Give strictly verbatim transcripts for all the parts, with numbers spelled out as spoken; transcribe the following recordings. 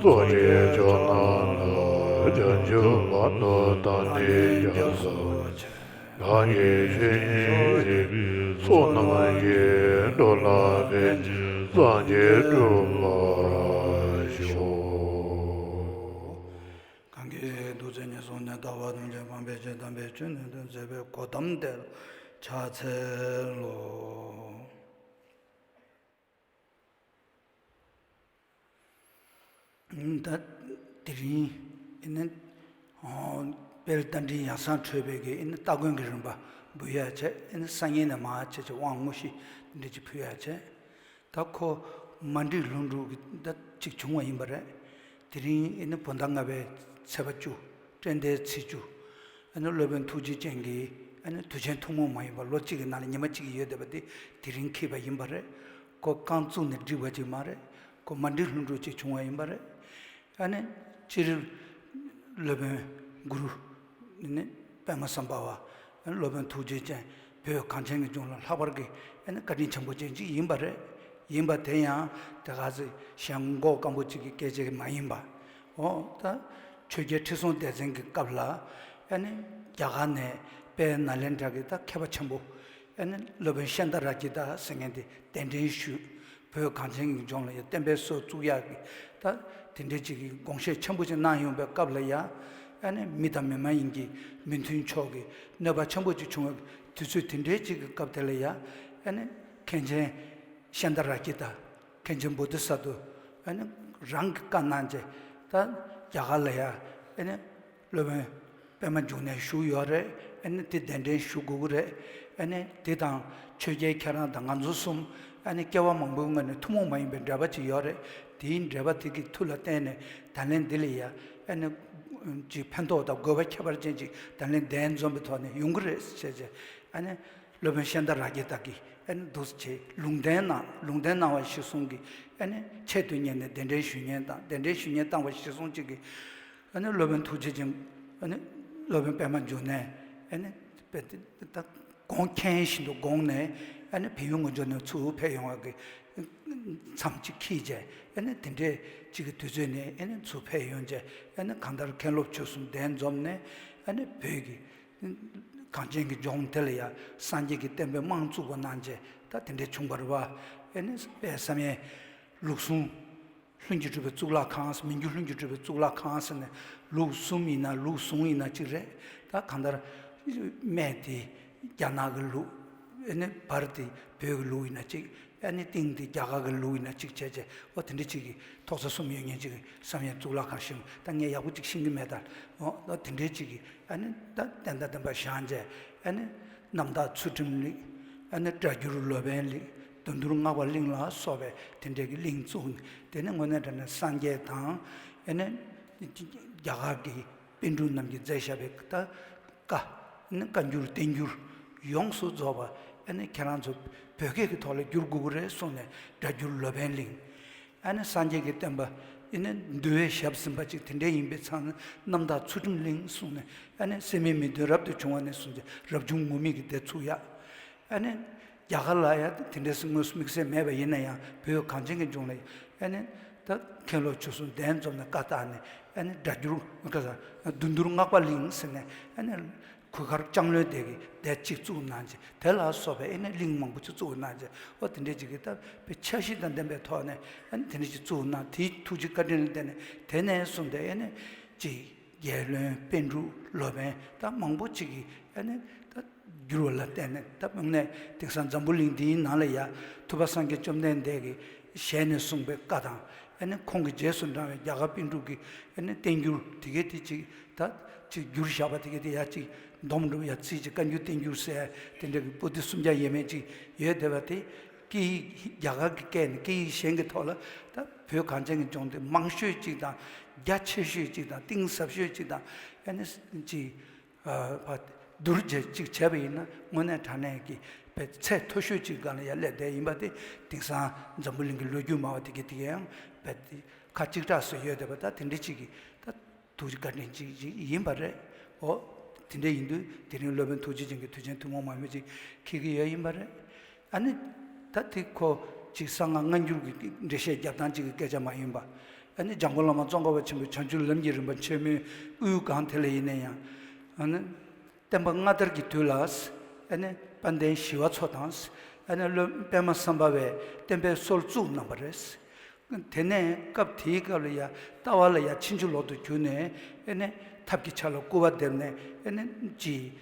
སངས་རྒྱས་ཕྱོགས་རྣམས་ལ། བྱང་ཆུབ་བར་དུ་བདག་ནི་སྐྱབས་སུ་མཆི། བདག་གིས་ཆོས་ཉན་པའི་ཚོགས་རྣམས་ཀྱིས། འགྲོ་ལ་ཕན་ཕྱིར་སངས་རྒྱས་འགྲུབ་པར་ཤོག། གང་གིས་ཐུགས་བརྩེ་ཉེར་བཟུང་ནས། ལྟ་བ་ཐམས་ཅད་སྤང་བའི་ཕྱིར། དམ་པའི་ཆོས་ནི་སྟོན་མཛད་པའི། གོ་ཏམ་དེ་ལ་ཕྱག་འཚལ་ལོ། ད་དེ་རིང་ཨེ་ནི་དཔལ་རྟ་མགྲིན་ཡང་གསང་ཁྲོས་པའི་གི་ཨེ་ནི་སྟ་གོན་གྱི་རིམ་པ་འབུལ་ཡ་བྱས། ཨེ་ནི་སང་ཉིན་ནས་མར་བྱས་བྱས་དབང་དངོས་གཞི་དེ་འདྲ་ཅིག་ཕུལ་ཡ་བྱས། ད་ཁོ་མ་འགྲིག་ལྷུན་གྲུབ་ཀྱི་ད་ཅིག་བྱུང་བ་ཡིན་པ་རེད། དེ་རིང་ཨེ་ནི་བོད་ཟླ་ལྔ་པའི་ཚེས་པ་བཅུ། སྤྲེལ་ཟླའི་ཚེས་བཅུ། ཨ་ནི་སློབ་དཔོན་ཐུགས་རྗེ་ཅན་གྱི་ཨ་ནི་དུས་ཆེན་ཐུན་མོང་མ་ཡིན་པ་ལོ་གཅིག་གི་ནང་ལ་ཉི་མ་གཅིག་ཡོད་བསྡད་པ་དེ་དེ་རིང་འཁེལ་བ་ཡིན་པ་རེད། ཁོ་རྐང་བཙུགས་ནས་བསྒྲིགས་པ་ཅིག་མ་རེད། ཁོ་མ་འགྲིག་ལྷུན་གྲུབ་ཅིག་བྱུང་བ་ཡིན་པ་རེད། ཨ་ནི་སྤྱིར་སློབ་དཔོན་གུ་རུ་ནི་པདྨ་སམ་བྷ་བ། ཨ་ནི་སློབ་དཔོན་ཐུགས་རྗེ་ཅན། བོད་གངས་ཅན་གྱི་ལྗོངས་ལ་ལྷག་པར་གྱི་ཨ་ནི་བཀའ་དྲིན་ཆེན་པོ་ཅན་ཅིག་ཡིན་པ་རེད། ཡིན་པ་དེ་ཡང་དེ་ག་ཚོད་ཞེན་མགོ་སྐམ་པོ་ཅིག་གི་སྐད་ཆ་མ་ཡིན་པ། འོ་ད་ཆོས་རྒྱལ་ཁྲི་སྲོང་ལྡེ་བཙན་གྱི་སྐབས་ལ་ཨ་ནི་རྒྱ་གར་ནས་དཔལ་ནཱ་ལེནྡྲ་གི་ད་མཁས་པ་ཆེན་པོ་ཨ་ནི་སློབ་དཔོན་ཤཱནྟ་རཀྵི་ཏ་ཟེར་མཁན་དེ་གདན་འདྲེན་ཞུས། བོད་གངས་ཅན་གྱི་ལྗོངས་ལ་ཡང་བསྟན་པའི་སྲོལ་བཙུགས་ཡག་གི་ད་དེ་འདྲའི་ཅིག་གི་དགོངས་བཞེད་ཆེན་པོ་ཅིག་གནང་ཡོང་པའི་སྐབས་ལ་ཡང་། ཨ་ནི་མི་དང་མི་མ་ཡིན་གྱི་མི་མཐུན་ཕྱོགས་ཀྱི་གནོད་པ་ཆེན་པོ་ཅིག་བྱུང་བའི་དུས་ཚོད་དེ་འདྲའི་ཅིག་གི་སྐབས་དེ་ལ་ཡང་། ཨ་ནི་མཁན་ཆེན་ཤཱནྟ་རཀྵི་ཏ། མཁན་ཆེན་བོ་དྷི་ས་ཏྭ། ཨ་ནི་རང་གི་བཀའ་གནང་བྱས་ད་རྒྱ་གར་ལ་ཡང་ཨ་ནི་སློབ་དཔོན་པདྨ་འབྱུང་གནས་བཞུགས་ཡོད་རེད། ཨ་ནི་དེ་གདན་འདྲེན་ཞུ་དགོས་ཀྱི་རེད། ཨ་ནི་དེ་དང་ཆོས་རྒྱལ་ཁྱེད་རང་དང་ང་ཚོ་གསུམ་ཨ་ནི་སྐྱེ་བ་མང་པོའི་སྔོན་ནས་ཐུན་མོང་མ་ཡིན་པའི་འབྲེལ་བ་ཅིག་ཡོད་རེད། དེའི་འབྲེལ་བ་དེ་གི་མཐུ་ལ་བརྟེན་ནས་ད་ལན་འདི་ལ་ཡ་ཨ་ནི་ཅིག་ཕན་ཐོགས་དང་དགོས་པ་ཁྱད་པར་ཅན་ཅིག་ད་ལན་གདན་འཛོམས་པའི་ཐོག་ནས་ཡོང་གི་རེད་ཟེར་བྱས། ཨ་ནི་སློབ་དཔོན་ཤཱནྟ་རཀྵི་ཏ་གིས་ཨ་ནི་འདུག་སེ་བྱས་ལུང་བསྟན་གནང་། ལུང་བསྟན་གནང་བ་གཞིར་བཟུང་གིས་ཨ་ནི་ཆེད་དུ་གཉེར་ནས་གདན་འདྲེན་ཞུ་མཁན་དང་། གདན་འདྲེན་ཞུ་མཁན་བཏང་བ་གཞིར་བཟུང་ཅིག་གིས་ཨ་ནི་སློབ་དཔོན་ཐུགས་རྗེ་ཅན། ཨ་ནི་སློབ་དཔོན་པདྨ་འབྱུང་གནས་ཨ་ནི་དཔེ་དེ་ད་དགོངས་མཁྱེན་བཞིན་དུ་དགོངས་ནས། ཨ་ནི་བལ་ཡུལ་ངོས་ཕྱོགས་ནས་ཚུར་ཕེབས་ཡོང་བ་གི་མཚམས་ཅིག་འཁེལ་བྱས། ཨ་ནི་དེ་འདྲའི་ཅིག་གི་དུས་ཚོད་ནས་ཨ་ནི་ཚུར་ཕེབས་ཡོང་བྱས། ཨ་ནི་གང་ལྟར་མཁན་སློབ་ཆོས་གསུམ་གདན་འཛོམས་ནས། ཨ་ནི་བོད་ཀྱི་གངས་ཅན་གྱི་ལྗོངས་དེ་ལ་ཡང་སངས་རྒྱས་ཀྱི་བསྟན་པའི་རྨང་བཙུགས་པ་གནང་བྱས་ད་དེ་འདྲའི་བྱུང་བ་རེད་པ། ཨ་ནི་དཔལ་བསམ་ཡས་ལུགས་ཟུང་ལྷུན་གྱིས་གྲུབ་པའི་གཙུག་ལག་ཁང་། མི་འགྱུར་ལྷུན་གྱིས་གྲུབ་པའི་གཙུག་ལག་ཁང་ཟེར་ནས། ལུགས་གསུམ་ཡིན་ན་ལུགས་ཟུང་ཡིན་ན་གཅིག་རེད། ད་གང་ལྟར་སྨད་དེ་རྒྱ་ནག་གི་ལུགས། ཨ་ནི་བར་དེ་བོད་ཀྱི་ལུགས་ཡིན་ན་གཅིག་ཨ་ནི་སྟེང་དེ་རྒྱ་གར་གྱི་ལུགས་ཡིན་ན་གཅིག་བྱས་བྱས། འོ་དེ་འདྲ་ཅིག་གི་ཐོག་ས་གསུམ་ཡོད་མཁན་ཅིག་གི་བསམ་ཡས་གཙུག་ལག་ཁང་ཞིག་ད་ངས་ཡག་པོ་ཅིག་ཤེས་ཀྱི་མེད་ད། འོ་འོ་དེ་འདྲའི་ཅིག་གི་ཨ་ནི་ད་བསྟན་དང་ལྡན་པ་བཞེངས་བྱས། ཨ་ནི་རྣམ་དག་ཚུལ་ཁྲིམས་གླིང་། ཨ་ནི་སྒྲ་བསྒྱུར་ལོ་པཎ་གླིང་། བདུད་འདུལ་སྔགས་པ་གླིང་ལ་སོགས་པའི་དེ་འདྲའི་གི་གླིང་བཙུགས་ནས། དེ་ནི་དངོས་གནས་དྲང་གནས་སངས་རྒྱས་དང་། ཨ་ནི་རྒྱ་གར་གྱི་པཎ་གྲུབ་རྣམས་ཀྱིས་མཛད་བཞག་པའི་ད་བཀའ། ཨ་ནི་བཀའ་འགྱུར་བསྟན་འགྱུར་ཡོངས་སུ་རྫོགས་པ་ཨ་ནི་ཁྱེད་རང་ཚོ་བོད་སྐད་ཀྱི་ཐོག་ལ་བསྒྱུར་དགོས་ཀྱི་རེད་གསུངས་ནས་སྒྲ་བསྒྱུར་ལོ་པཎ་གླིང་། ཨ་ནི་སངས་རྒྱས་ཀྱི་བསྟན་པ་ཨ་ནི་འདུལ་བའི་ཞབས་ཟིན་པ་ཅིག་དེ་འདྲ་ཡིན་པའི་ཚང་ན་རྣམ་དག་ཚུལ་ཁྲིམས་གླིང་གསུངས་ནས། ཨ་ནི་སད་མི་མི་བདུན་རབ་ཏུ་བྱུང་བ་ནས་བཟུང་སྟེ་རབ་བྱུང་ངུར་སྨྲིག་གི་སྡེ་ཚུགས་ཡ། ཨ་ནི་རྒྱ་གར་ལ་ཡ་དེ་འདྲ་སེ་དངོས་སུ་དམིགས་བསལ་མེད་པ་ཡིན་ན་ཡང་། བོད་གངས་ཅན་གྱི་ལྗོངས་ལ་ཨ་ནི་ད་མཁན་སློབ་ཆོས་གསུམ་གདན་འཛོམས་ནས་བཀའ་བཏགས་ནས། ཨ་ནི་སྒྲ་བསྒྱུར་བཀའ་ས་བདུད་འདུལ་སྔགས་པ་གླིང་ཟེར་ནས། ཨ་ནི་གུར་དཀར་ལྕང་ལོའི་སྡེ་གི་སྡེ་གཅིག་བཙུགས་གནང་བྱས། དེ་ལ་སོགས་པའི་ཨ་ནི་གླིང་མང་པོ་ཅིག་བཙུགས་གནང་བྱས། འོ་དེ་འདྲའི་ཅིག་གི་ད་དཔེ་འཆར་གཞི་དང་ལྡན་པའི་ཐོག་ནས་ཨ་ནི་དེ་འདྲའི་ཅིག་བཙུགས་གནང་། དེའི་ཐུགས་རྗེ་བཀའ་དྲིན་ལ་བརྟེན་ནས། དེ་ནས་བཟུང་སྟེ་ཨ་ནི་ཅིག་རྒྱལ་བློན་པཎ་གྲུབ་ལོ་པཎ་ད་མང་པོ་ཅིག་གིས་ཨ་ནི་ད་བསྒྱུར་བ་ལ་བརྟེན་ནས། ད་དངོས་གནས་དེང་སང་འཛམ་བུ་གླིང་འདིའི་ནང་ལ་ཡ་ཐུབ་པ་སངས་རྒྱས་བཅོམ་ལྡན་འདས་ཀྱི་ཞལ་ནས་གསུངས་པའི་བཀའ་དང་། ཨ་ནི་ཁོང་གི་རྗེས་སུ་འབྲང་བའི་རྒྱ་གར་པཎ་གྲུབ་ཀྱི་ཨ་ནི་བསྟན་འགྱུར་དེ་གའི་དེ་ཅིག་ད་ཅིག་བསྒྱུར་བཞག་པ་དེ་གའི་དེ་ཡ་ཅིག་སྡོམ་སྒྲུབ་ཡ་ཚིག་ཅིག་བཀའ་འགྱུར་བསྟན་འགྱུར་ཟེར་དེ་འདྲ་གི་པོ་ཏི་སུམ་བརྒྱ་ཡས་མས་ཅིག་ཡོད་བསྡད་པ་དེ། སྐད་ཡིག་རྒྱ་གར་གྱི་སྐད་ནས་སྐད་ཡིག་གཞན་གྱི་ཐོག་ལ་ད་བོད་གངས་ཅན་གྱི་ལྗོངས་དེ་མང་ཤོས་ཅིག་དང་རྒྱ་ཆེ་ཤོས་ཅིག་དང་གཏིང་ཟབ་ཤོས་ཅིག་དང་། ཨ་ནི་ཅིག་ཨ་བ་བསྡུར་བྱས་ཅིག་བྱས་པ་ཡིན་ན་དངོས་གནས་དྲང་གནས་ཀྱི་བས་ཚད་མཐོ་ཤོས་ཅིག་སྒང་ལ་ཡ་སླེབས་བསྡད་ཡིན་པ་དེ། དེང་སང་འཛམ་བུ་གླིང་གི་ལོ་རྒྱུས་སྨྲ་བ་དེ་གའི་དེ་གའི་ཡང་བས་ཁ་གཅིག་གྲགས་སུ་ཡོད་བསྡད་པ། ད་དེ་འདྲ་ཅིག་གི་ད་ཐུགས་རྗེ་བཀའ་དྲིན་ཅིག་ཅིག་ཡིན་པ་རེད། འོ་དེ་འདྲ་ཡིན་དུས་དེ་རིང་སློབ་དཔོན་ཐུགས་རྗེ་ཅན་གྱི་དུས་ཆེན་ཐུན་མོང་མ་ཡིན་པ་ཅིག་འཁེལ་གྱི་ཡོད་ཡིན་པ་རེད། ཨ་ནི་ད་དེ་ཁོ་ཅིག་གསང་སྔགས་སྔ་འགྱུར་གྱི་འགྲེལ་བཤད་རྒྱབ་སྟངས་ཅིག་གི་སྐད་ཆ་མ་ཡིན་པ། ཨ་ནི་འཇམ་མགོན་བླ་མ་ཙོང་ཁ་པ་ཆེན་པོས་བྱང་ཆུབ་ལམ་གྱི་རིམ་པ་ཆེན་མོའི་དབུའི་སྒང་དེ་ལ་ཡིན་ན་ཡང་། ཨ་ནི་བསྟན་པ་སྔ་དར་གྱི་དུས་ལ། ཨ་ནི་དཔལ་ལྡན་ཞི་བ་འཚོ་དང་། ཨ་ནི་སློབ་པདྨ་སམ་བྷ་བས་བསྟན་པའི་སྲོལ་བཙུགས་གནང་བ་རེད། དེ་ནས་སྐབས་དེའི་སྐབས་ལ་ཡ་ལྟ་བ་ལ་ཡ་ཕྱིན་ཅི་ལོག་ཏུ་གྱུར་ནས། ཨ་ནི་ཐབས་ཀྱི་ཆ་ལ་སྐུར་བ་འདེབས་ནས། ཨ་ནི་ཅི།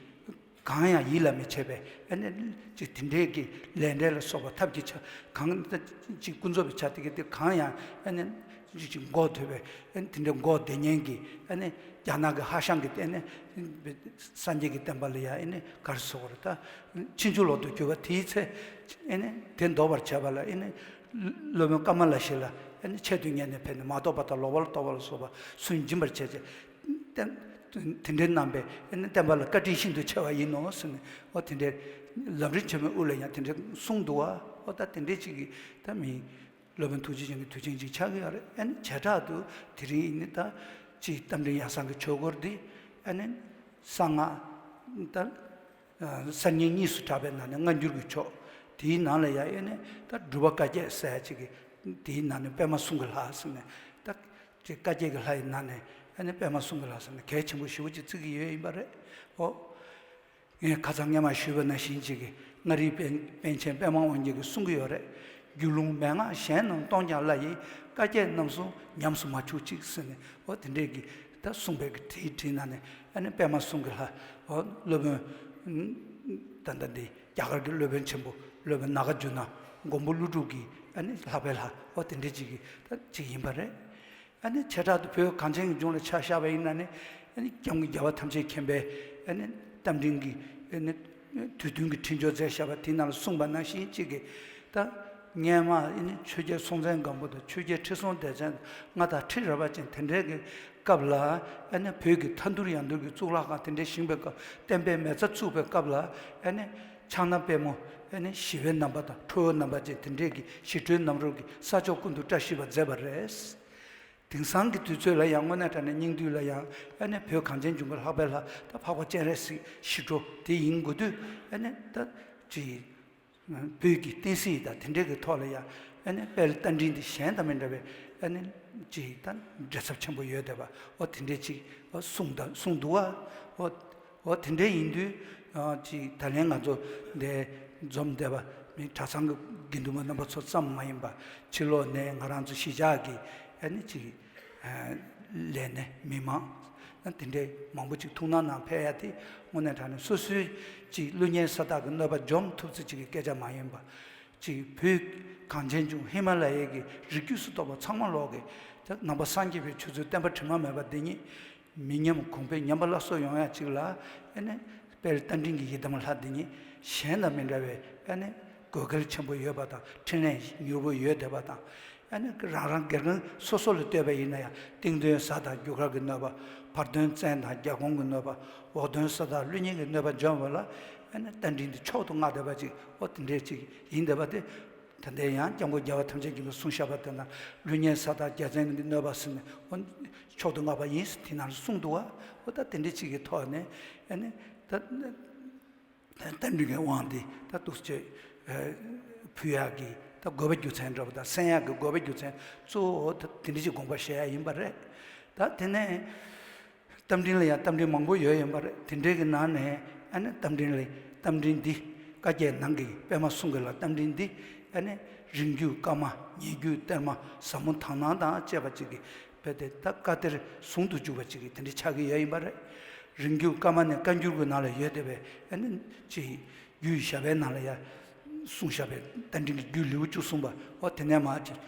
གང་ཡང་ཡིད་ལ་མི་བྱེད་པའི། ཨ་ནི་ཅིག་དེ་འདྲའི་གི་ལས་འབྲས་ལ་སོགས་པ་ཐབས་ཀྱི་ཆ་གང་ཅིག་ཀུན་རྫོབ་པའི་ཆ་དེ་གི་དེ་གང་ཡང་། ཨ་ནི་ཅིག་ཅིག་འགོག་ཐུབ་པའི། ཨ་ནི་དེ་འདྲའི་འགོག་བདེ་ཉན་གི། ཨ་ནི་རྒྱ་ནག་གི་ཧྭ་ཤང་གི་སྟེང་ནས་སངས་རྒྱས་ཀྱི་བསྟན་པ་ལ་ཡ། ཨ་ནི་ག་རེ་ཟེར་དགོས་རེད། ད་ཕྱིན་ཅི་ལོག་ཏུ་གྱུར་པ་དེའི་ཚེ། ཨ་ནི་དེ་ཟློག་པར་བྱས་པ་ལ། ཨ་ནི་སློབ་དཔོན་ཀ་མ་ལ་ཤཱི་ལ། ཨ་ནི་ཆེད་དུ་གཉེར་ནས་ཕེབས་ནས་མ་རྟོགས་པ་དང་ལོག་པར་རྟོག་པ་ལ་སོགས་པ་སུན་འབྱིན་པར་བྱས་ཏེ། དེ་འདྲའི་རྣམ་པའི། ཨ་ནི་བསྟན་པ་ལ་བཀའ་དྲིན་ཤིན་ཏུ་ཆེ་བ་ཡིན་ནོ་ཟེར་ནས། འོ་དེ་འདྲའི་ལམ་རིམ་ཆེན་མོའི་དབུ་ལ་ཡང་དེ་འདྲའི་གསུངས་འདུག་བ། འོ་ད་དེ་འདྲའི་ཅིག་གིས་ད་མི་སློབ་དཔོན་ཐུགས་རྗེ་ཅན་གྱི་དུས་ཆེན་ཅིག་ཆགས་ཀྱི་ཡོད་རེད། ཨ་ནི་བྱེ་བྲག་ཏུ་དེ་རིང་ཡིན་ནི་ད་ཅིག་རྟ་མགྲིན་ཡང་གསང་གི་ཆོས་སྐོར་འདི། ཨ་ནི་གསང་སྔགས་ད་གསར་རྙིང་གཉིས་སུ་གྲགས་པའི་ནང་ནས་སྔ་འགྱུར་གྱི་ཕྱོགས། དེའི་ནང་ལ་ཡང་ཨ་ནི་ད་སྒྲུབ་པ་བཀའ་བརྒྱད་ཟེར་ཡ་ཅིག་གིས། དེའི་ནང་ནས་པདྨ་གསུང་གི་ལྷ་ཟེར་ནས། ད་ཅིག་བཀའ་བརྒྱད་ཀྱི་ལྷ་ཡི་ནང་ནས། ཨ་ནི་པདྨ་གསུང་གི་ལྷ་ཟེར་ནས་གལ་ཆེན་པོ་ཞེ་པོ་ཅིག་བརྩི་གི་ཡོད་ཡིན་པ་རེད། འོ། ངས་ཁ་སང་སྔས་མ་ཞུས་པ་ནང་བཞིན་ཅིག་གིས་མངའ་རིས་པཎ་པཎ་ཆེན་པདྨ་དབང་རྒྱལ་གྱིས་གསུང་གི་ཡོད་རེད། རྒྱུད་ལུང་མན་ངག་གཞན་རྣམས་སྟོང་ཀྱང་བླ་ཡི། བཀའ་བརྒྱད་རྣམ་གསུམ་ཉམས་སུ་མ་ཆུག་ཅིག་ཟེར་ནས། འོ་དེ་འདྲས་ཀྱི་ད་གསུངས་པའི་གི་དེའི་བྲིས་ནང་ནས། ཨ་ནི་པདྨ་གསུང་གི་ལྷ། འོ་སློབ་དཔོན། ད་ལྟ་འདི་རྒྱ་གར་གྱི་སློབ་དཔོན་ཆེན་པོ་སློབ་དཔོན་ནཱ་ག་ཛུ་ན་མགོན་པོ་ཀླུ་སྒྲུབ་ཀྱི། ཨ་ནི་ལྷག་པའི་ལྷ། འོ་དེ་འདྲས་ཅིག་གི་ད་ཅིག་ཡིན་པ་རེད། ཨ་ནི་བྱེ་བྲག་ཏུ་བོད་གངས་ཅན་གྱི་ལྗོངས་ལ་ཆ་བཞག་པ་ཡིན་ན་ནི། ཨ་ནི་སྐྱབས་མགོན་རྒྱལ་བ་ཐམས་ཅད་མཁྱེན་པའི། ཨ་ནི་རྟ་མགྲིན་གྱི། ཨ་ནི་དུས་སྟོན་གྱི་འཕྲིན་བཅོལ་མཛད་བཞག་པ་དེའི་ནང་ལ་གསུངས་པ་ནང་བཞིན་ཅིག་གིས། ད་སྔས་མ་ཨ་ནི་ཆོས་རྒྱལ་སྲོང་བཙན་སྒམ་པོ་དང་ཆོས་རྒྱལ་ཁྲི་སྲོང་ལྡེ་བཙན་དང་མངའ་བདག་ཁྲི་རལ་པ་ཅན་དེ་འདྲའི་གི་སྐབས་ལ། ཨ་ནི་བོད་ཀྱི་མཐའ་འདུལ་ཡང་འདུལ་གྱི་གཙུག་ལག་ཁང་དེ་འདྲའི་བཞེངས་པའི་སྐབས། བསྟན་པའི་མེ་བཙའ་བཙུགས་པའི་སྐབས་ལ། ཨ་ནི་ཕྱག་ན་པདྨོ། ཨ་ནི་ཞི་བའི་རྣམ་པ་དང་ཁྲོ་བོའི་རྣམ་པ་ཅན་དེ་འདྲའི་གི་ཞི་ཁྲོའི་རྣམ་རོལ་གྱིས་ས་ཕྱོགས་ཀུན་ཏུ་བཀྲ་ཤིས་པར་མཛད་པ་རེད། དེང་སང་གི་དུས་ཚོད་ལ་ཡང་། དངོས་གནས་དྲང་གནས་སྙིང་བསྡུས་ལ་ཡང་། ཨ་ནི་བོད་གངས་ཅན་ལྗོངས་ཀྱི་ལྷག་པའི་ལྷ་ད་འཕགས་པ་སྤྱན་རས་གཟིགས་ཞི་ཁྲོ་དེ་ཡིན་དགོས་དུས། ཨ་ནི་ད་ཅིག་བོད་ཀྱི་བསྟན་སྲིད་དང་དེ་འབྲེལ་གྱི་ཐོག་ལ་ཡང་། ཨ་ནི་དཔལ་རྟ་མགྲིན་འདི་གཞན་དང་མི་འདྲ་བའི། ཨ་ནི་ཅིག་ད་འབྲེལ་ཚབས་ཆེན་པོ་ཡོད་བསྡད་པ། འོ་དེ་འདྲའི་ཅིག་འོ་གསུངས་ད་གསུངས་འདུག་བ། འོ། འོ་དེ་འདྲ་ཡིན་དུས། ཨ་ཅིག་ད་ལན་ང་ཚོ་འདི་འཛོམས་བསྡད་པ་མི་གྲྭ་ཚང་གི་དགེ་འདུན་པ་རྣམ་པ་ཚོ་ཙམ་མ་ཡིན་པ། ཕྱི་ལོགས་ནས་ང་རང་ཚོ་གཞིས་ཆགས་ཀྱི། ཨ་ནི་ཅིག་ཨ་ལས་སྣེ་མི་མང་། ཨ་དེ་འདྲའི་མང་པོ་ཅིག་ཐུགས་སྣང་གནང་ཕེབས་ཡ་དེ། དངོས་གནས་དྲང་གནས་སོ་སོའི་ཅིག་ཀླུ་གཉན་ས་བདག་གི་གནོད་པ་འཇོམས་ཐུབ་ཚུལ་ཅིག་གི་སྐད་ཆ་མ་ཡིན་པ། ཅིག་བོད་གངས་ཅན་ལྗོངས་ཧི་མ་ལ་ཡའི་གི་རི་རྒྱུད་སུ་གཏོགས་པ་ཚང་མ་ལོག་གི། ད་ནང་པ་སངས་རྒྱས་པའི་ཆོས་ཚུལ་བསྟན་པ་དྲི་མ་མེད་པ་འདི་ཉིད། མི་ཉམས་གོང་འཕེལ་ཉམས་པ་སླར་གསོ་ཡོང་ཡ་ཅིག་ལ། ཨ་ནི་དཔལ་རྟ་མགྲིན་གྱི་ཡི་དམ་ལྷ་འདི་ཉིད་གཞན་དང་མི་འདྲ་བའི། ཨ་ནི་དགོས་གལ་ཆེན་པོ་ཡོད་པ་དང་། འཕྲིན་ལས་མྱུར་པོ་ཡོད་བསྡད་པ་དང་། ཨ་ནི་རང་རང་སྒེར་དོན་སོ་སོ་ལ་ལྟོས་པ་ཡིན་ན་ཡང་། སྟེང་དོན་གཟའ་དང་རྒྱུ་སྐར་གྱི་གནོད་པ། བར་དོན་བཙན་དང་རྒྱ་གོང་གི་གནོད་པ། འོག་དོན་ས་བདག་ཀླུ་གཉན་གྱི་གནོད་པ་འཇོམས་པ་ལ། ཨ་ནི་རྟ་མགྲིན་འདི་མཆོག་ཏུ་བསྔགས་བསྡད་པ་ཅིག་འོ་དེ་འདྲའི་ཅིག་ཡིན་བསྡད་པ་དེ། ད་ལྟའི་ཡང་སྐྱབས་མགོན་རྒྱལ་བ་ཐམས་ཅད་མཁྱེན་པས་གསུངས་བཞག་པ་ལྟར་ན། ཀླུ་གཉན་ས་བདག་རྒྱལ་བཙན་གྱི་གནོད་པ་ཟེར་ནས། འོ་མཆོག་ཏུ་བསྔགས་པ་ཡིན་ཟེར་དེ་ནང་ལ་གསུངས་འདུག་བ། འོ་ད་དེ་འདྲ་ཅིག་གི་ཐོག་ནས། ཨ་ནི་ད་རྟ་མགྲིན་གྱི་དབང་འདི་ད་འདུག་སེ་ཕུལ་ཡག་གི་ད་དགོས་པ་རྒྱུ་མཚན་འདྲ་པོ་དང་། གསན་ཡག་གི་དགོས་པ་རྒྱུ་མཚན་གཙོ་བོ་ད་དེ་འདྲ་ཅིག་དགོངས་པ་བཞེས་ཡག་ཡིན་པ་རེད། ད་དེ་ནས། རྟ་མགྲིན་ལ་ཡང་རྟ་མགྲིན་མང་པོ་ཡོད་ཡིན་པ་རེད། དེ་འདྲའི་གི་ནང་ནས། ཨ་ནི་རྟ་མགྲིན་ལ། རྟ་མགྲིན་འདི། བཀའ་བརྒྱད་ནང་གི་པདྨ་གསུང་གི་ལྷ་རྟ་མགྲིན་འདི། ཨ་ནི་རིང་བརྒྱུད་བཀའ་མ། ཉེ་བརྒྱུད་གཏེར་མ། ཟབ་མོ་དག་སྣང་དང་བཅས་པ་ཅིག་གི་བོད་དེ་ད་བཀའ་གཏེར་ཟུང་དུ་འཇུག་པ་ཅིག་གི་དེ་འདྲ་ཆགས་ཀྱི་ཡོད་ཡིན་པ་རེད། རིང་བརྒྱུད་བཀའ་མ་ནས་བཀའ་འགྱུར་གྱི་ནང་ལ་ཡོད་བསྡད་པའི། ཨ་ནི་ཅིག་རྒྱུད་བཞི་པའི་ནང་ལ་ཡང་གསུངས་བཞག་པའི་རྟ་མགྲིན་གྱི་རྒྱུད་ལེའུ་བཅུ་གསུམ་པ། འོ་དེ་ནས་མར་ཅིག་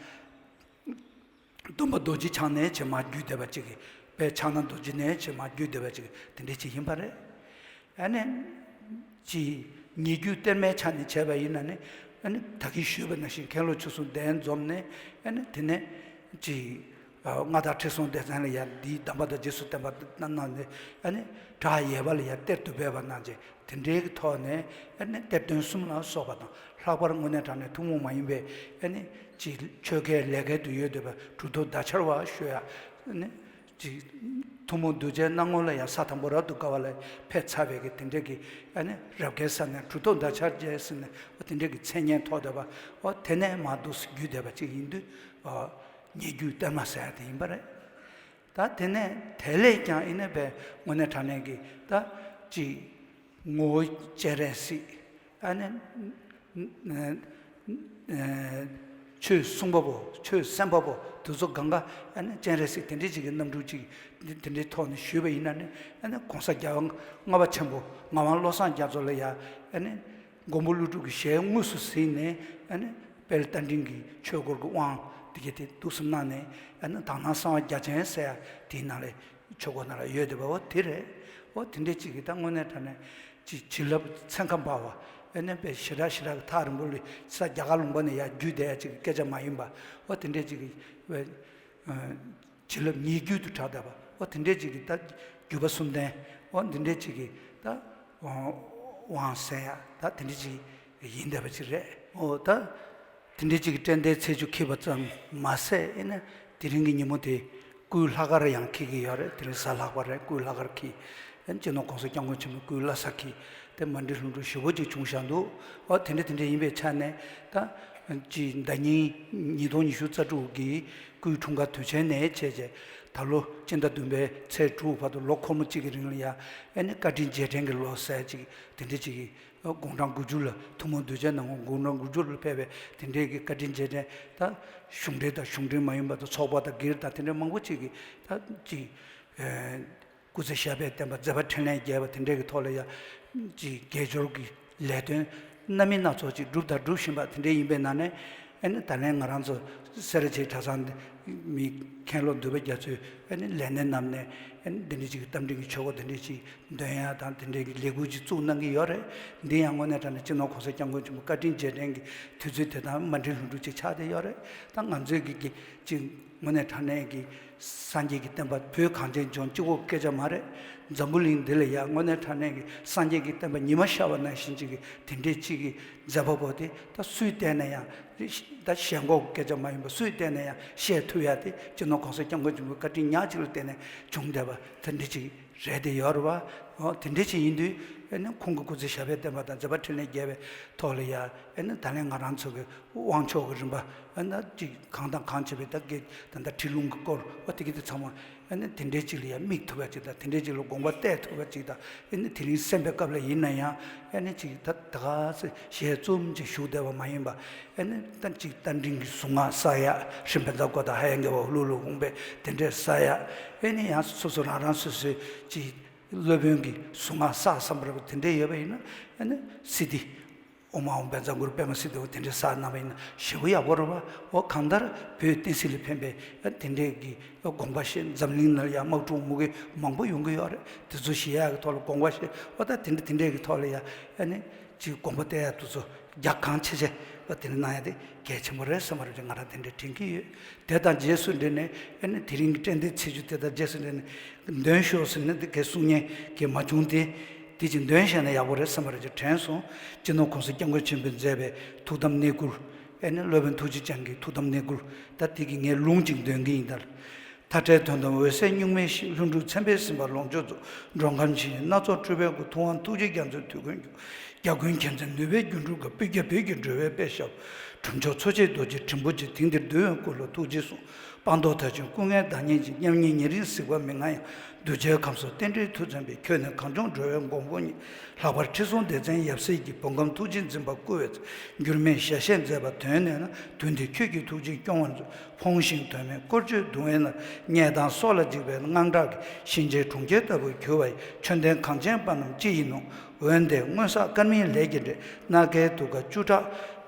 སྟོན་པ་རྡོ་རྗེ་འཆང་ནས་བྱས་མར་བརྒྱུད་བསྡད་པ་ཅིག་གི། དཔལ་ཕྱག་ན་རྡོ་རྗེ་ནས་བྱས་མར་བརྒྱུད་བསྡད་པ་ཅིག་གི་དེ་འདྲ་ཅིག་ཡིན་པ་རེད། ཨ་ནི་ཅིག་ཉེ་བརྒྱུད་གཏེར་མའི་ཆ་ནས་བྱས་པ་ཡིན་ན་ནི། ཨ་ནི་ད་གིན་ཞུས་པ་ནང་བཞིན་མཁན་སློབ་ཆོས་གསུམ་གདན་འཛོམས་ནས། ཨ་ནི་དེ་ནས་ཅིག་མངའ་བདག་ཁྲི་སྲོང་ལྡེ་བཙན་ལ་ཡང་འདིའི་གདམས་པ་དང་རྗེས་སུ་བསྟན་པ་གནང་ནས། ཨ་ནི་བྲག་ཡས་པ་ལ་ཡང་གཏེར་དུ་སྦས་པ་གནང་བྱས། དེ་འདྲའི་གི་ཐོག་ནས། ཨ་ནི་གཏེར་སྟོན་གསུམ་ལ་སོགས་པ་དང་། ལྷག་པར་དངོས་གནས་དྲང་གནས་ཐུན་མོང་མ་ཡིན་པའི། ཨ་ནི་ཅིག་ཆོས་སྐལ་ལས་སྐལ་དུ་ཡོད་བསྡད་པའི་གྲུབ་ཐོབ་བརྡ་འཆར་བ་ཞུ་ཡ། ཨ་ནི་ཅིག་ཐུན་མོང་གདུལ་བྱའི་སྣང་ངོ་ལ་ཡང་ས་དང་པོ་རབ་ཏུ་དགའ་བ་ལ་ཕེབས་ཚར་བའི་གི་དེ་འདྲའི་གི། ཨ་ནི་རབ་དགའི་ས་ནས་གྲུབ་ཐོབ་བརྡ་འཆར་རྒྱས་ཟེར་ནས། འོ་དེ་འདྲའི་གི་མཚན་སྙན་ཐོབ་བསྡད་པ། འོ་དེ་ནས་མར་འདུག་སེ་བརྒྱུད་བསྡད་པ་ཅིག་ཡིན་དུས། འོ། ཉེ་བརྒྱུད་གཏེར་མ་ཟེར་ཡ་དེ་ཡིན་པ་རེད། ད་དེ་ནས་དེ་ལས་ཀྱང་ཡིན་ན་བས་དངོས་གནས་དྲང་གནས་ཀྱི་ད་ཅིག་ངོ་བོ་སྤྱན་རས་གཟིགས། ཨ་ནི་ཆོས་གསུང་པ་པོ་ཆོས་གསན་པ་པོ་དེ་ཚོ་གང་ག་ཨ་ནི་སྤྱན་རས་གཟིགས་དེ་འདྲའི་ཅིག་གི་རྣམ་འགྱུར་ཅིག་དེ་འདྲའི་ཐོག་ནས་ཞུས་པ་ཡིན་ན་ནི་ཨ་ནི་གོང་ས་རྒྱལ་བ་ལྔ་པ་ཆེན་པོ་ངག་དབང་བློ་བཟང་རྒྱ་མཚོ་ལ་ཡ་ཨ་ནི་མགོན་པོ་ཀླུ་སྒྲུབ་ཀྱི་ཞལ་དངོས་སུ་གཟིགས་ནས་ཨ་ནི་དཔལ་རྟ་མགྲིན་གྱི་ཆོས་སྐོར་གྱི་དབང་དེ་ག་དེ་གཏུགས་གསུམ་གནང་ནས་ཨ་ནི་དག་སྣང་གསང་བ་རྒྱ་ཆེན་ཟེར་ཡ་དེའི་ནང་ལ་ཆོས་སྐོར་ནང་ལ་ཡོད་བསྡད་པ་འོ་དེ་རེད། འོ་དེ་འདྲའི་ཅིག་གི་ད་དངོས་གནས་དྲང་གནས་ཅིག་བྱིན་རླབས་ཚན་ཁ་འབར་བ་ཨ་ནི་དཔེ་ཞེ་དྲག་ཞེ་དྲག་གི་ཐག་རིང་པོ་ལ་ས་རྒྱ་གར་ལུང་པ་ནས་ཡར་བརྒྱུད་བསྡད་ཡ་ཅིག་གི་སྐད་ཆ་མ་ཡིན་པ་འོ་དེ་འདྲའི་ཅིག་གི་བྱིན་རླབས་ཉེ་བརྒྱུད་དུ་གྲགས་བསྡད་པ་འོ་དེ་འདྲའི་ཅིག་གི་ད་བརྒྱུད་པ་གསུམ་ལྡན་འོ་འདི་འདྲའི་ཅིག་གི་ད་དབང་ཟེར་ཡ་ད་དེ་འདྲའི་ཅིག་ཡིན་བསྡད་པ་ཅིག་རེད། འོ་ད་དེ་འདྲའི་ཅིག་གི་སྤྲེལ་ཟླའི་ཚེས་བཅུ་འཁེལ་བ་ཙམ་མ་ཟད་ཨེ་ན་དེ་རིང་གི་ཉིན་མོ་དེ་སྐུའི་ལྷག་དཀར་ཡང་འཁེལ་གྱི་ཡོད་རེད། དེ་རིང་གཟའ་ལྷག་པ་རེད། སྐུའི་ལྷག་དཀར་འཁེལ་ཨེ་ན་སྤྱི་ནོར་༸གོང་ས་༸སྐྱབས་མགོན་ཆེན་པོའི་སྐུའི་བླ་གཟའ་འཁེལ་དེ་མཎྜལ་ལྷུན་གྲུབ་ཞེ་པོ་ཅིག་བྱུང་བཞག་འདུག་འོ་དེ་འདྲ་དེ་འདྲ་ཡིན་པའི་ཆ་ནས་ད་ཅིག་ཟླ་ཉིན་ཉིས་སྟོང་ཉི་ཤུ་རྩ་དྲུག་གི་སྐུའི་འཁྲུངས་སྐར་དུས་ཆེན་ནས་བྱས་རྗེས་ད་ལོ་སྤྱི་ཟླ་བདུན་པའི་ཚེས་དྲུག་བར་དུ་ལོ་འཁོར་མོ་གཅིག་གི་རིང་ལ་ཡ་ཨེ་ནི་བཀའ་དྲིན་རྗེས་དྲན་གྱི་ལོ་ཟེར་ཅིག་དེ་འདྲ་ཅིག་གི་དགུང་གྲངས་དགུ་བཅུ་ལ་ཐུན་མོང་གདུལ་བྱའི་ནང་ངོ་དགུང་གྲངས་དགུ་བཅུ་ལ་ཕེབས་པའི་དེ་འདྲའི་གི་བཀའ་དྲིན་རྗེས་དྲན་ད་གཞུང་འབྲེལ་དང་གཞུང་འབྲེལ་མ་ཡིན་པ་དང་ཚོགས་པ་དང་སྒེར་དང་དེ་འདྲ་མང་པོ་ཅིག་གི་ད་ཅིག་སྐུ་ཚེ་ཞབས་པད་བརྟན་པ་མཛད་པ་འཕྲིན་ལས་རྒྱས་པ་དེ་འདྲའི་གི་ཐོག་ལ་ཡ་ཅིག་དགེ་སྦྱོར་གྱི་ལས་དོན་སྣ་མིན་སྣ་ཚོགས་ཅིག་བསྒྲུབས་དང་སྒྲུབ་བཞིན་པ་དེ་འདྲའི་ཡིན་པའི་ནང་ནས་ཨེ་ནི་ད་ལན་ང་རང་ཚོ་སེ་ར་བྱེས་གྲྭ་ཚང་མི་མཁན་སློབ་འདུས་པ་རྒྱ་མཚོས་ཨེ་ནི་ལས་སྣེ་རྣམས་ནས་ཨེ་ནི་འདི་འདྲའི་ཅིག་གི་རྟ་མགྲིན་གྱི་ཆོས་སྐོར་དེ་འདྲའི་ཅིག་འདོན་ཡ་དང་དེ་འདྲའི་གི་ལས་འགུལ་ཅིག་བཙུགས་གནང་གི་ཡོད་རེད། འདི་ཡང་དངོས་གནས་དྲང་གནས་སྤྱི་ནོར་༸གོང་ས་༸སྐྱབས་མགོན་ཆེན་པོ་བཀའ་དྲིན་རྗེས་དྲན་གྱི་དུས་ཚོད་དེ་དང་མཎྜལ་ལྷུན་གྲུབ་ཅིག་ཆགས་བསྡད་ཡོད་རེད། ད་ང་ཚོའི་གི་གི་ཅིག་དངོས་གནས་དྲང་གནས་ཀྱི་སངས་རྒྱས་ཀྱི་བསྟན་པ་བོད་གངས་ཅན་ལྗོངས་གཅིག་པོ་སྐད་ཆ་མ་རེད། འཛམ་བུ་གླིང་འདི་ལ་ཡང་དངོས་གནས་དྲང་གནས་ཀྱི་སངས་རྒྱས་ཀྱི་བསྟན་པ་ཉི་མ་ཤར་བ་ནང་བཞིན་ཅིག་གི་དེ་འདྲའི་ཅིག་གི་མཛད་པ་པོ་དེ་ད་སུས་བལྟས་ན་ཡང་ད་ཞེན་ཁོག་སྐད་ཆ་མ་ཡིན་པ་སུས་བལྟས་ན་ཡང་བཤད་ཐུབ་ཡ་དེ་སྤྱི་ནོར་༸གོང་ས་༸སྐྱབས་མགོན་ཆེན་པོའི་བཀའ་དྲིན་ཉག་གཅིག་ལ་བརྟེན་ནས་བྱུང་བསྡད་པ་དེ་འདྲ་ཅིག་རེད་དེ་ཡོད་རེད་བ། འོ་དེ་འདྲ་ཅིག་ཡིན་དུས་ཨེ་ནི་ཁོང་གི་སྐུ་ཚེ་ཞབས་པད་བརྟན་པ་དང་མཛད་པ་འཕྲིན་ལས་རྒྱས་པའི་ཐོག་ལ་ཡ་ཨེ་ནི་ད་ལན་ང་རང་ཚོ་གི་དབང་ཆོག་གི་རིམ་པ་ཨ་ན་ཅིག་གང་དང་གང་བྱེད་པའི་ད་གི་ད་ལྟ་ཁྲིད་ལུང་གི་སྐོར་འོ་དེ་གི་དེ་ཚང་མ་ཨ་ནི་དེ་འདྲའི་ཅིག་ལ་ཡ་དམིགས་ཐུབ་པ་ཅིག་དང་དེ་འདྲའི་ཅིག་ལ་དགོངས་པ་གཏད་ཐུབ་པ་ཅིག་དང་ཨ་ནི་དེ་རིང་གསན་པའི་སྐབས་ལ་ཡིན་ན་ཡང་ཨ་ནི་ཅིག་ད་ད་ག་ཚོད་ཞལ་རྩུབ་ཅིག་ཞུགས་བསྡད་པ་མ་ཡིན་པ་ཨ་ནི་ད་ཅིག་རྟ་མགྲིན་གྱི་གཟུངས་སྔགས་བསགས་ཡ་ཧྲི་བཛྲ་ཀྲོ་དྷ་ཧ་ཡ་གི་བ་ཧུ་ལུ་ལུ་ཧཱུྃ་ཕཊ་དེ་འདྲས་བསགས་ཡ་ཨ་ནི་ཡང་སོ་སོ་རང་རང་སོ་སོའི་ཅིག་སློབ་དཔོན་གྱི་གཟུངས་སྔགས་བསགས་བསམ་པ་རེད་པ་དེ་འདྲས་ཡོད་པ་ཡིན་ན་ཨ་ནི་སི་ཏི་ཨོཾ་ཨཱཿཧཱུྃ་བཛྲ་གུ་རུ་པདྨ་སིདྡྷི་ཧཱུྃ་དེ་འདྲས་བསགས་གནང་བ་ཡིན་ན་ཞེ་པོ་ཡག་པོ་རེད་པ། འོ་གང་ལྟར་བོད་བསྟན་སྲིད་ལ་ཕན་པའི་ཨ་དེ་འདྲས་ཀྱི་དགོངས་པ་བཞེས། འཛམ་གླིང་ནང་ལ་ཡང་དམག་འཁྲུག་མུ་གེ་མང་པོ་ཡོང་གི་ཡོད་རེད། དེ་ཚོ་ཞི་ཡག་གི་ཐོག་ལ་དགོངས་པ་བཞེས། འོ་ད་དེ་འདྲ་དེ་འདྲས་ཀྱི་ཐོག་ལ་ཡང་ཨ་ནི་ཅིག་དགོངས་པ་གཏད་ཡ་དེ་ཚོ་རྒྱ་གང་ཆེ་ཆེ་བ་དེ་འདྲ་གནང་ཡ་དེ་གལ་ཆེན་པོ་རེད་བསམ་པ་རེད་ཅེས་ང་རང་དེ་འདྲ་དྲན་གྱི་ཡོད། དེ་དང་རྗེས་སུ་འབྲེལ་ནས་ཨ་ནི་དེ་རིང་གི་སྤྲེལ་ཟླའི་ཚེས་བཅུ་དེ་དང་རྗེས་སུ་འབྲེལ་ནས་འདོན་ཤོག་ཟེར་ནས་དེ་གའི་གསུང་མཁན་གྱི་མ་བྱུང་སྟེ། དེ་ཅིག་འདོན་བཞག་ན་ཡག་པོ་རེད་བསམ་པ་རེད་ཅེས་དྲན་སོང་། སྤྱི་ནོར་༸གོང་ས་༸སྐྱབས་མགོན་ཆེན་པོས་མཛད་པའི་ཐུགས་དམ་གནད་བསྐུལ། ཨེ་ནི་སློབ་དཔོན་ཐུགས་རྗེ་ཅན་གྱི་ཐུགས་དམ་གནད་བསྐུལ། ད་དེ་གི་ངས་ལུང་ཅིག་འདོན་གྱི་ཡིན་ད། མཐའ་བྲལ་དོན་དམ་འོད་གསལ་གཉུག་མའི་གཤིས། ལྷུན་གྲུབ་མཚན་དཔལ་སེམས་དཔའ་ལོངས་སྤྱོད་རྫོགས། འགྲོ་ཁམས་ཇི་བཞིན་སྣ་ཚོགས་སྤྲུལ་པའི་སྐུ། ཐུབ་དབང་ཐུགས་རྗེ་རྒྱ་མཚོའི་དུས་ཀུན་རྒྱུ། རྒྱལ་ཀུན་མཁྱེན་བརྩེ་ནུས་པའི་སྒྱུ་འཕྲུལ་གྱིས། སྤུས་ཀྱ་བོད་ཀྱི་འགྲོ་བའི་དཔལ་ཞབས། གྲུབ་མཆོག་འཚོ་བྱེད་རྡོ་རྗེ་དྲིལ་བུ་ཅན། དེང་འདིར་འདུལ་བའི་སྐུ་ལ་ཐུགས་རྗེས་ཟུངས། སྤངས་རྟོགས་མཐར་ཕྱིན་སྐུ་ལྔའི་བདག་ཉིད་ཅན། མཉམ་ཉིད་ཉེ་རིང་གཟིགས་པ་མི་མངའ་ཡང་། གདུལ་བྱའི་ཁམས་སུ་རྟེན་འབྲེལ་མཐུ་མཚོན་པའི། ཁྱོད་ནི་གངས་ལྗོངས་འགྲོ་བའི་མགོན་པོ་ཉིད། ལྷག་པར་ཁྲི་སྲོང་ལྡེ་བཙན་ཡབ་སྲས་ཀྱི། བོད་ཁམས་ཐུགས་རྗེས་འཛིན་པ་བསྐུལ་བའི་ཚེ། འགྱུར་མེད་ཞལ་བཞེས་མཛད་པ་དོན་གནས་ན། དུས་འདིར་ཁྱོད་ཀྱི་ཐུགས་རྗེས་སྐྱོང་བར་མཛོད། ཕོངས་ཤིང་དོན་མེད་བཀོལ་སྤྱོད་གདུང་བའི་ནང་། ཉེས་དང་སྲོག་ལ་འཇིགས་པའི་དངངས་སྐྲག་གིས། གཤིན་རྗེའི་གྲོང་ཁྱེར་ལྟ་བུར་གྱུར་པ་ཡི། ཆོས་ལྡན་གངས་ཅན་པ་རྣམས་ཅི་ཡིན་ནོ། འོན་ཏེ་སྔོན་བསགས་དཀར་མིན་ལས་ཀྱི་འབྲས། སྣ་ཁའི་དུ་ཁ་བཅུ་ཕྲག་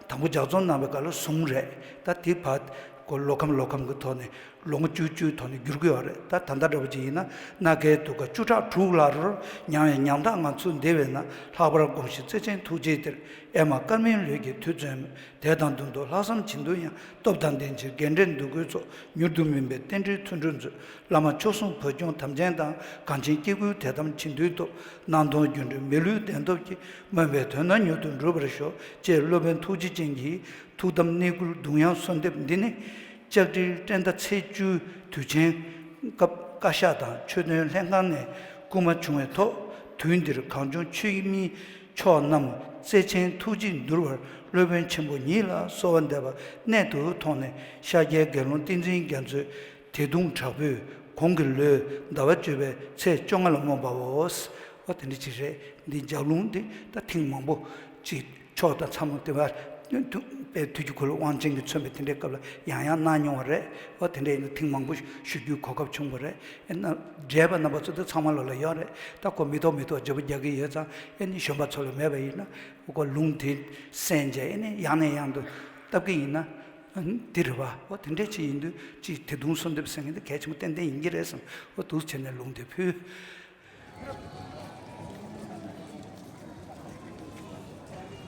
དང་པོ་ལྗགས་རྩོམ་གནང་བའི་སྐབས་ལ་གསུམ་རེད། ད་དེ་བར་གོ་ལོ་ཁམས་ལོ་ཁམས་ཀྱི་ཐོག་ནས་ལོ་ངོ་བཅུ་བཅུའི་ཐོག་ནས་བསྒྱུར་གྱི་ཡོད་རེད། ད་ད་ལྟ་འདྲ་པོ་ཅིག་ཡིན་ན་སྣ་ཁའི་དུ་ཁ་བཅུ་ཕྲག་དྲུག་ལ་རོལ། མྱང་བའི་ཉམ་ཐག་ངང་ཚུལ་འདི་བས་ན། ལྷག་པར་སྒོམ་ཞིང་བརྩེ་ཆེན་ཐུགས་རྗེའི་གཏེར། ཨེ་མ་དཀར་མིན་ལུས་ཀྱི་མཐུ་མཚོན་མོད། དད་དང་འདུན་དུ་ལྷག་བསམ་བྱིན་འདུག་ཡང་། སྟོབས་དང་ལྡན་ཕྱིར་དགེ་འབྲས་འདོད་དགུའི་ཚོགས། མྱུར་དུ་སྨིན་པའི་རྟེན་འབྲེལ་མཐུན་འགྲུབ་མཛོད། བླ་མ་མཆོག་གསུམ་བོད་སྐྱོང་དམ་ཅན་དང་། གངས་ཅན་སྐྱེ་དགུའི་དད་དམ་བྱིན་མཐུའི་སྟོབས། སྣང་སྟོང་སྒྱུ་འཕྲུལ་མི་ལུས་བདེན་སྟོབས་ཀྱིས། སྨོན་པའི་དོན་རྣམས་མྱུར་དུ་འགྲུབ་པར་ཤོག་ཅེས་སློབ་དཔོན་ཐུགས་རྗེ་ཅན་གྱི་ཐུགས་དམ་གནད་བསྐུལ་གདུང་དབྱངས་གསོལ་འདེབས་འདི་ནི། ལྕགས་སྤྲེལ་སྤྲེལ་ཟླ་ཚེས་བཅུའི་དུས་ཆེན་སྐབས་བཀའ་ཤག་དང་ཆོས་དོན་ལྷན་ཁང་ནས་བསྐུལ་མ་བྱུང་བའི་ཐོག་དུས་འདིར་གངས་ལྗོངས་ཆོས་མིའི་ མཆོག་རྣམས་བརྩེ་ཆེན་ཐུགས་རྗེས་འདུལ་བར། སློབ་དཔོན་ཆེན་པོ་ཉིད་ལ་གསོལ་བ་འདེབས་པ་གནད་དུ་མཐོང་ནས། ཤཱཀྱའི་དགེ་སློང་ཏིང་འཛིན་རྒྱ་མཚོས་དད་གདུང་དྲག་པོས་གོང་གི་ལོའི་ཟླ་བ་བཅུ་པའི་ཚེས་བཅོ་ལྔ་ལ་སྨོན་པའོ། འོ་དེ་འདྲ་ཅིག་རེད། འདི་ལྗགས་ལུང་འདི་ད་ཐེངས་མང་པོ་ཅིག་ཕྱོགས་དང་མཚམས་དེ་བར་དཔལ་དུས་ཀྱི་འཁོར་ལོ་དབང་ཆེན་གྱིས་མཚོན་པའི་དེ་འདྲའི་སྐབས་ལ་ཡང་ཡང་གནང་མྱོང་བ་རེད། འོ་དེ་འདྲ་ཡིན་ན་ཐེངས་མང་པོ་ཞུ་རྒྱུའི་གོ་སྐབས་བྱུང་བ་རེད། ཨེ་ན་བགྲེས་པ་རྣམ་པ་ཚོ་དེ་ཚང་མ་ལོ་ལ་ཡོད་རེད། ད་ཁོ་མི་ཐོག་མི་ཐོག་བརྗོད་པ་རྒྱག་གི་ཡོད་ཙང་ཨེ་ནི་གཞོན་པ་ཚོ་ལ་མེད་པ་ཡིན་ན་ཁོ་ལུང་དེ་གསན་བྱས་ཨེ་ནི་ཡང་ནས་ཡང་དུ་བཏབ་གི་ཡིན་ན་དེ་རེད་བ། འོ་དེ་འདྲ་ཅིག་ཡིན་དུས་ཅིག་དད་གདུང་གསོལ་འདེབས་ཟེར་མཁན་དེ་གལ་ཆེན་པོ་ཏན་ཏན་ཡིན་གྱི་རེད་བསམ། འོ་འདུག་བྱས་ནས་ལུང་དེ་ཕུལ།